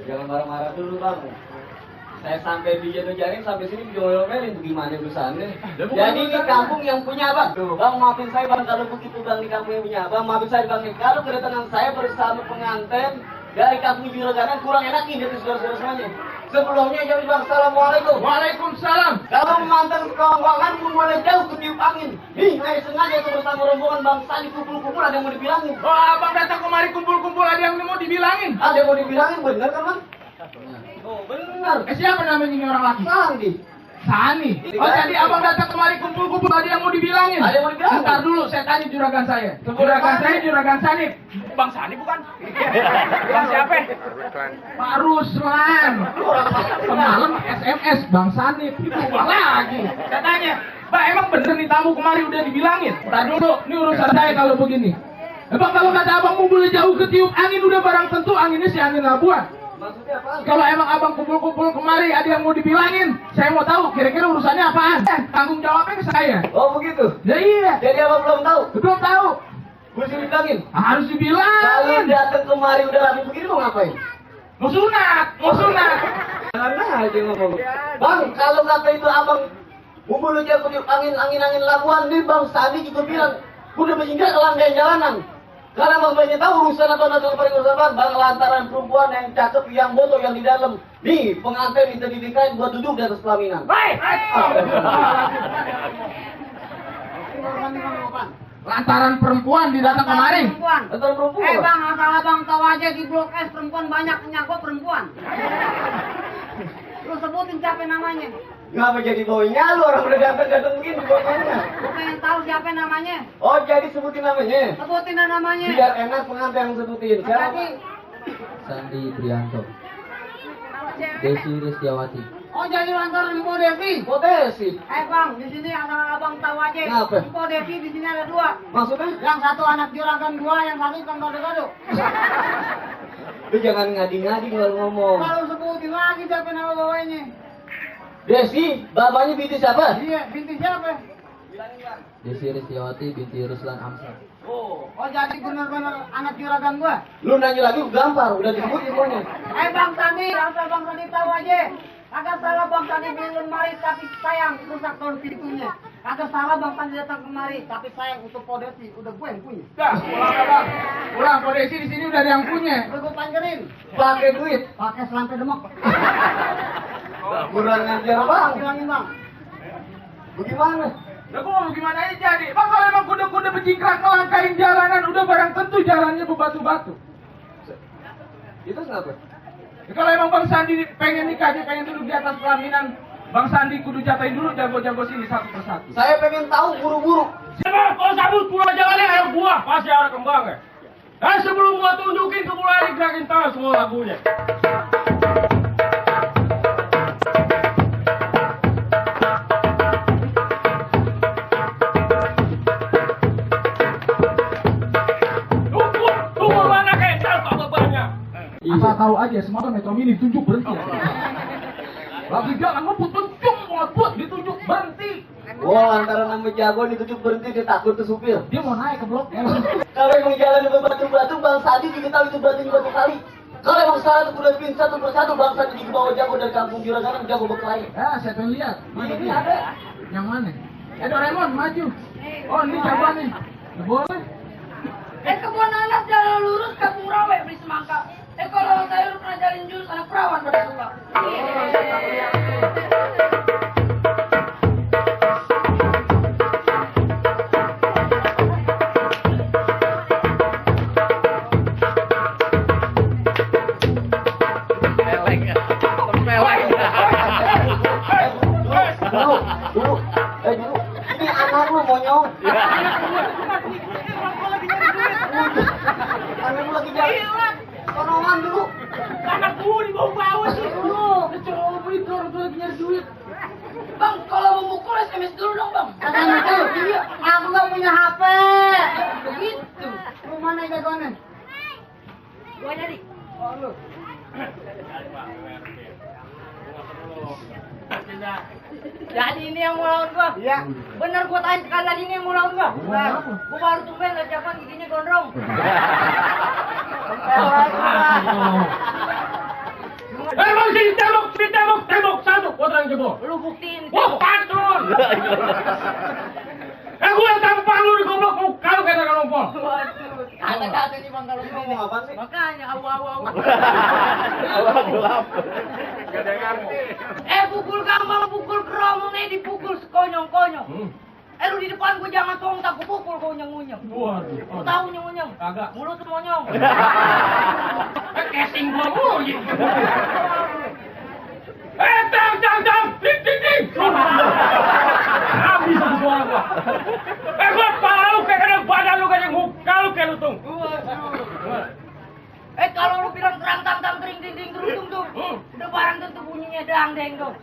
Jangan marah-marah dulu bang. Saya sampai di Jatuh Jaring sampai sini diomelin gimana urusannya. Jadi ini kampung yang punya abang. Bang maafin saya bang kalau begitu bang di kampung yang punya abang. Maafin saya bang kalau kedatangan saya bersama pengantin dari kampung Juragan kurang enak ini saudara-saudara semuanya. Sebelumnya jadi bang, assalamualaikum. Waalaikumsalam. Kalau mantan kawan boleh jauh ketiup angin. Nih, saya sengaja itu bersama rombongan bang Sandi kumpul-kumpul ada yang mau dibilangin. Wah, abang datang kemari kumpul-kumpul ada yang mau dibilangin. Ada yang mau dibilangin benar kan bang? Oh benar. Siapa namanya ini orang laki? Sandi. Sani. Oh jadi abang datang kemari kumpul-kumpul ada yang mau dibilangin. Ada yang mau dibilangin. Bentar dulu, saya tanya juragan saya. Juragan saya, juragan Sani. Bang Sani bukan? Bang siapa? Pak Ruslan. Semalam SMS Bang Sani. Berubah lagi. Saya tanya, Bang emang bener nih tamu kemari udah dibilangin? Bentar dulu, ini urusan saya kalau begini. Bang kalau kata abang mau boleh jauh ketiup angin udah barang tentu anginnya si angin Labuan. Maksudnya apa? Kalau emang abang kumpul-kumpul kemari ada yang mau dibilangin, saya mau tahu kira-kira urusannya apaan. Tanggung jawabnya ke saya. Oh begitu? Ya iya. Jadi abang belum tahu? Belum tahu. Mesti dibilangin? Harus Kalau dibilangin. datang kemari udah rapi begini mau ngapain? Mau sunat, mau sunat. Karena aja ngomong. Bang, kalau kata itu abang bumbu aja kutiup angin Labuan nih bang Sandi juga bilang udah meninggal ke lantai jalanan. Karena bang banyak tahu urusan apa nanti paling urusan bang lantaran perempuan yang cakep yang boto yang di dalam nih pengantin minta dinikahin buat duduk di atas pelaminan. Baik. Lantaran perempuan didatang kemari. Lantaran perempuan. Bang, asal abang tahu aja di Blok S perempuan banyak nyangkut perempuan. Lu sebutin siapa namanya? Ngapa jadi baunya lu orang udah datang begini pokoknya. Lu pengen tahu siapa namanya? Oh jadi sebutin namanya. Sebutin namanya. Biar enak pengantin yang sebutin. Siapa? Jadi, Sandi Prianto, Desi Ristiawati. oh jadi lantaran Mpo Devi. Potensi. Bang, di sini asal abang tahu aja. Kenapa? Mpo Devi di sini ada dua. Maksudnya? Yang satu anak juragan gua, yang satu ikan gado-gado. Lu jangan ngadi-ngadi kalau ngomong. Kalau sebutin lagi siapa nama bawahnya? Desi, bapaknya binti siapa? Iya, binti siapa? Desi Ristiawati binti Ruslan Amsar. Oh. Oh jadi benar-benar anak juragan gua. Lu nanya lagi gampar, udah disebut semuanya. Bang Sandi, asal Bang Sandi tahu aja. Agak salah Bang Sandi beli lemari tapi sayang rusak tahun pintunya. Agak salah Bang Sandi datang kemari tapi sayang untuk Podesi udah gue yang punya. Dah, pulang abang. Pulang Podesi di sini udah ada yang punya. Udah gue panjerin. Pakai duit. Pakai selampe demok. Kurang ngajar bang. Bilangin Bang. Bagaimana? Lah gua mau gimana aja jadi? Bang kalau emang kuda-kuda berjingkrak melangkahin jalanan udah barang tentu jalannya berbatu-batu. Itu kenapa? Ya, kalau emang Bang Sandi pengen nikah, dia pengen duduk di atas pelaminan, Bang Sandi kudu jatahin dulu jago-jago sini satu persatu. Saya pengen tahu buru-buru. Siapa? Kalau sabut pulang jalannya ayo buah, pasti ada kembangnya. Dan sebelum gua tunjukin ke mulai digerakin tangan semua lagunya. Tunggu mana kayak contoh bebannya. Asal tahu aja, semalam Metro Mini tunjuk berhenti. Lagi jalan ngebut tunjuk ngebut ditunjuk berhenti. Wah, antara nama jago ditunjuk berhenti dia takut tuh supir. Dia mau naik ke blok M. Kalau emang jalan di batu-batu, Bang Sandi juga tahu itu batu kali. Kalau emang salah udah pin satu persatu, Bang Sandi juga bawa jago dari kampung Juragan jago berkelahi. Ah, saya pengen lihat. Mana Ini dia? ada. Yang mana? Doraemon maju. Oh, ini jagoan nih. Boleh. Kebun anak jalan lurus ke Purawe beli semangka. Kalau sayur pernah jalin jurus anak perawan pada suka. Dulu. Ini anak lu monyong. Anak lu lagi jalan. Tolongan dulu. Anak gue di bawah sih. Coba itu orang tua lagi nyari duit. Bang, kalau mau mukul SMS dulu dong Bang. Iya. Aku nggak punya HP. Begitu. Lu mana jagoannya? Gua jadi. Oh lu. Jadi ini yang mau lawan gua? Iya. Bener gua tanya sekali lagi ini yang mau lawan gua? Bener. Gua baru tumben liat jagoan giginya gondrong. Lu buktiin. Wah, pantun. Gue yang tampar lu di goblok muka lu kayak orang Pol. Waduh, kata-kata nih Bang kalau Ngomong apaan sih? makanya awu-awu. Awal gelap. Gak ada yang ngerti. Pukul gampang, pukul keromongnya dipukul sekonyong-konyong. Lu di depan gua jangan sontak, gua pukul kau nyeng-nyeng. Waduh. Lu tahu nyeng-nyeng? Kagak. Mulut lu monyong. Casing gua mulu gitu. Tang, ting, ting, ting. Habis aku suara gua. Gua pala lu kayak ada badan lu kayak muka lu kayak lutung. Kalau lu bilang terang tang tang tring ting ting terus tuh, udah barang tentu bunyinya dang deng dong.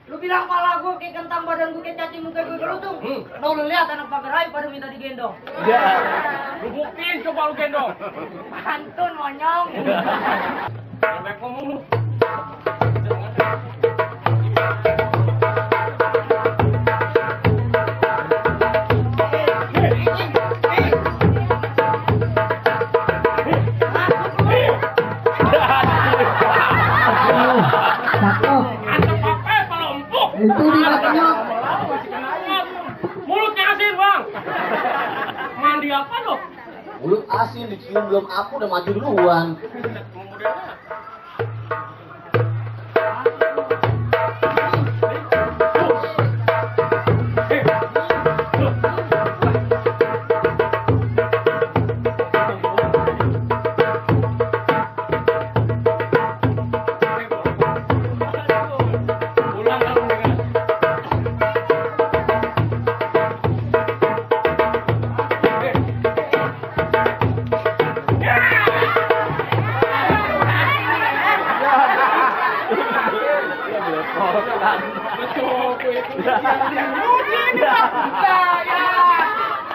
Lu bilang pala gua kayak kentang, badan gua kayak cacing, muka gua kelutung. Lu lihat anak pagerai pada minta digendong. Ya. Lu buktiin coba lu gendong. Pantun monyong. Baik ngomong lu. Itu dia kenyot. Mulutnya asin, Bang. Mandi apa lo? Mulut asin dicium belum aku udah maju duluan.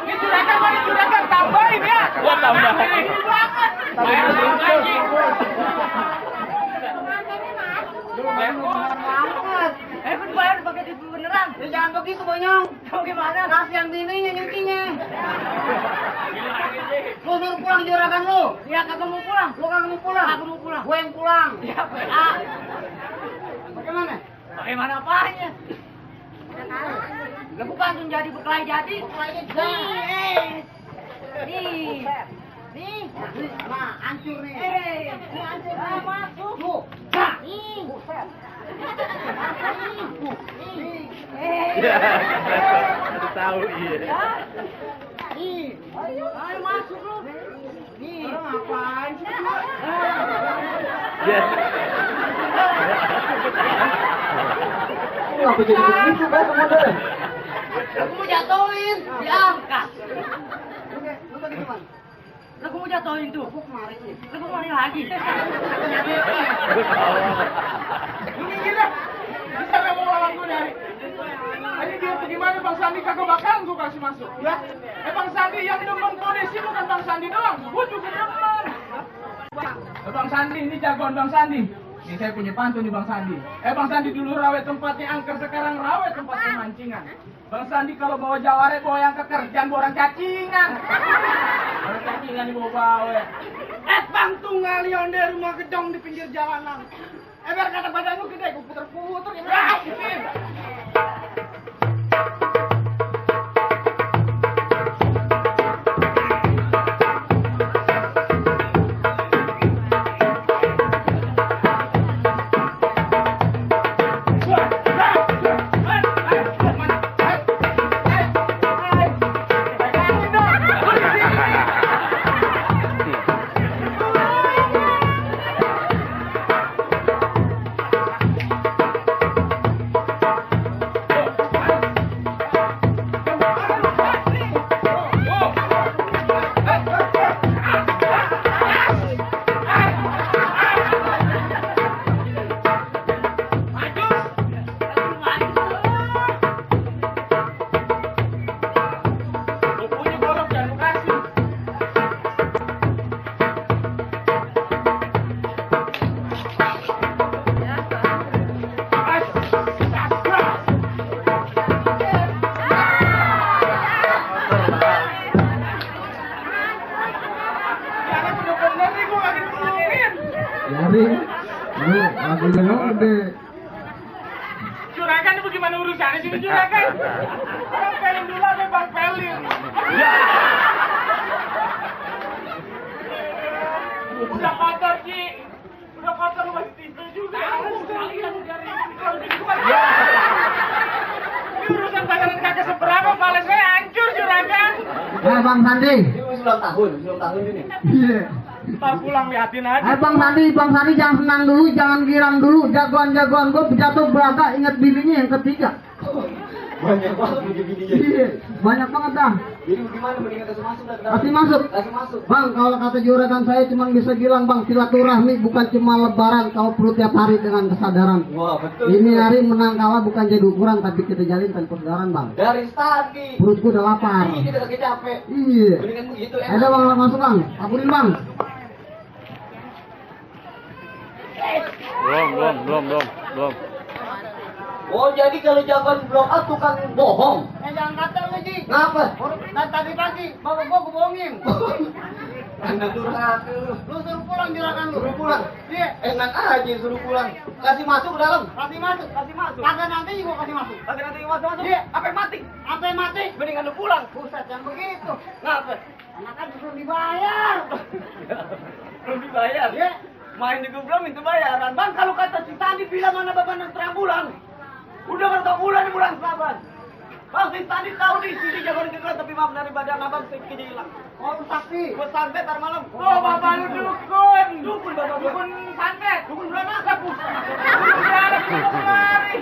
Ini juragan tambahin ya. Gua tambahin. Bayar pakai tipu beneran. Ya jangan begitu bonyong. Gimana? Kasihan bininya nyucinya. Lu suruh pulang juragan lu. Ya kagak mau pulang. Lu kagak mau pulang. Kagak mau pulang. Gue yang pulang. Ya PA. Bagaimana? Bagaimana apanya? Lah bukan jadi berkelahi jadi. Nih. Nih. Nah, hancur nih. Nih hancur. Nah, masuk. Tuh. Nah, nih. Tahu iya. Nih. Ayo masuk lu. Nih. Ngapain sih? Ya. Kenapa jadi begitu kan kemudian? Aku mau jatuhin, diangkat. Lu tadi kemana? Aku mau jatuhin tuh. Aku kemarin nih. Aku kemarin lagi. Ini gila. Bisa nggak mau lawan gue dari? Ini dia gimana Bang Sandi kagak bakalan gue kasih masuk. Ya? Bang Sandi yang demen kondisi bukan Bang Sandi doang. Gue juga demen. Bang Sandi ini jagoan Bang Sandi. Ini saya punya pantun nih Bang Sandi. Bang Sandi dulu rawe tempatnya angker, sekarang rawe tempatnya mancingan. Bang Sandi kalau bawa jaware bawa yang keker, jangan bawa orang cacingan. Orang cacingan dibawa-bawa. Bang tunggal yonde rumah gedong di pinggir jalanan. Biar kata badan lu gede, gue puter-puter ya. Jadi, lu lagu dengar gede. gimana urusannya sini juga kan? Orang pelin dulu ada bang pelin. Udah kotor Ci, udah kotor lu masih tidur juga. Sekalian dari kalau gitu gimana? Ini urusan pacaran kagak seberapa, malah saya hancur juragan. Bang Sandi. Ini ulang tahun ini. Iya. Ntar pulang liatin aja. Bang Sandi jangan senang dulu, jangan girang dulu. Jagoan gue jatuh beraga, ingat bininya yang ketiga. Banyak banget begini-begini. Iya, banyak banget dah. Jadi gimana mendingan kasih masuk dah ke dalam? Kasih masuk. Kasih masuk. Bang, kalau kata juragan saya cuma bisa bilang bang, silaturahmi bukan cuma lebaran, kau perlu tiap hari dengan kesadaran. Wah, betul. Ini hari menang kalah bukan jadi ukuran, tapi kita jalin tanpa kesadaran bang. Dari tadi. Perutku udah lapar. Ini kita lagi capek. Iya. Mendingan begitu enak. Ada bang, masuk bang. Apurin bang. Belum. Oh, jadi kalau jagoan blok A tukang bohong. Jangan kata lu Ji. Ngapa? Tadi pagi bapak gua bohongin. Anak durhaka lu. Lu suruh pulang juragan lu. Suruh pulang. Iya. Enak aja suruh pulang. Kasih masuk ke dalam. Kasih masuk. Kagak nanti juga kasih masuk. Kagak nanti masuk. Iya. Sampai mati. Sampai mati. Mendingan lu pulang. Buset, jangan begitu. Ngapa? Anak kan belum dibayar. Belum dibayar. Iya. Main juga belum minta bayaran. Bang, kalau kata si Tadi bilang mana bapak terang bulan. Udah berapa bulan sabar. Bang, si Tadi tahu di sini jagoan kita tapi maaf dari badan abang sedikit hilang. Oh, saksi. Buat santet ntar malam. Oh, bapak lu dukun. Dukun bapak gua. Dukun santet. Dukun bulan masa bu.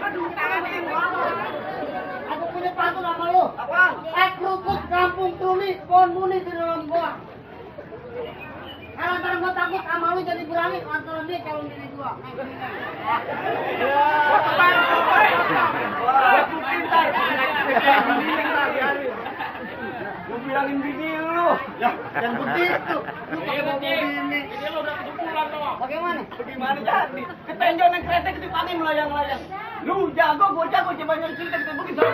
Aduh, tangan Aku punya pantun sama lu. Apaan? Rukut kampung Tumi, pohon muni di dalam gua. Kalau antara gua takut sama lu jadi berani, antara dia calon diri gua. Lu bilangin bini lu. Dan begitu, lu pakai bawa bini. ini lo udah 7 bulan loh. Bagaimana? Bagaimana jadi? Ketenjon yang kretek ketipangi melayang-layang. Lu jago, gua jago, coba yang cerita kita begitu.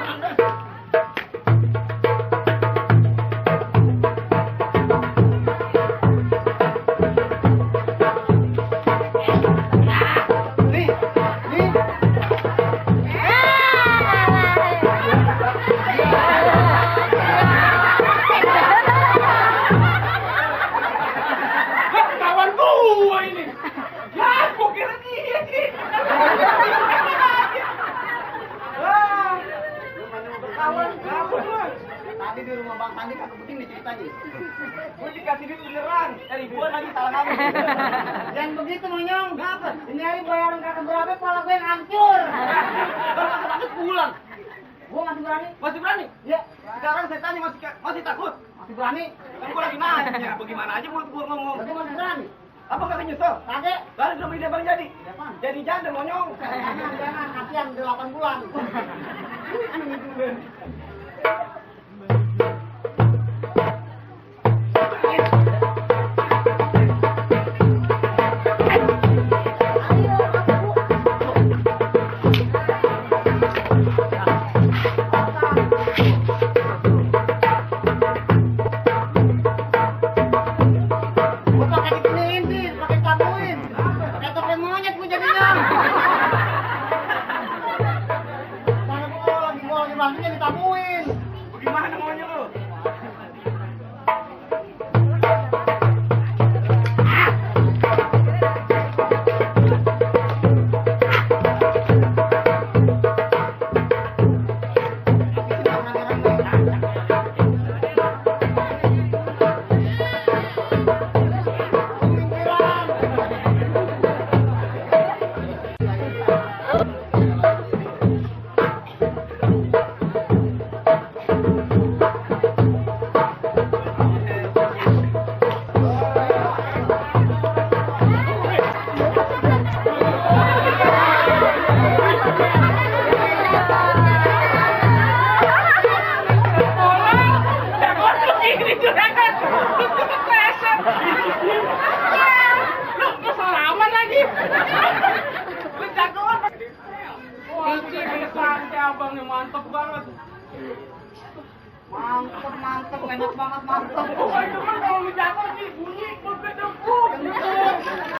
Kawan gua ini. Ya, gua kira dia sih. Kawan, Tadi di rumah Bang Sandi kagak begini ceritanya. gua dikasih duit beneran. Dari gua tadi salah kamu. Jangan begitu Monyong. Kenapa? Ini hari bayaran kagak berapa, kepala gue yang hancur. Bapak takut pulang. Gua masih berani. Masih berani? Ya, Sekarang saya tanya masih takut. masih berani. Kan gua lagi nanya, bagaimana aja mulut gua ngomong. Berarti masih berani. Apa kagak nyesel? Kagak. Lalu udah beli bang jadi. Apaan? Jadi janda monyong. Jangan, kasihan udah 8 bulan. Gua pakai diginiin sih, pakai tabuin. Pakai topeng monyet gua jadinya. Mana gua lagi bantunya ditabuin. Bagaimana maunya lu? Mantap banget. Mantep, enak banget, mantep. Oh, itu kan kalau lu jatuh sih bunyi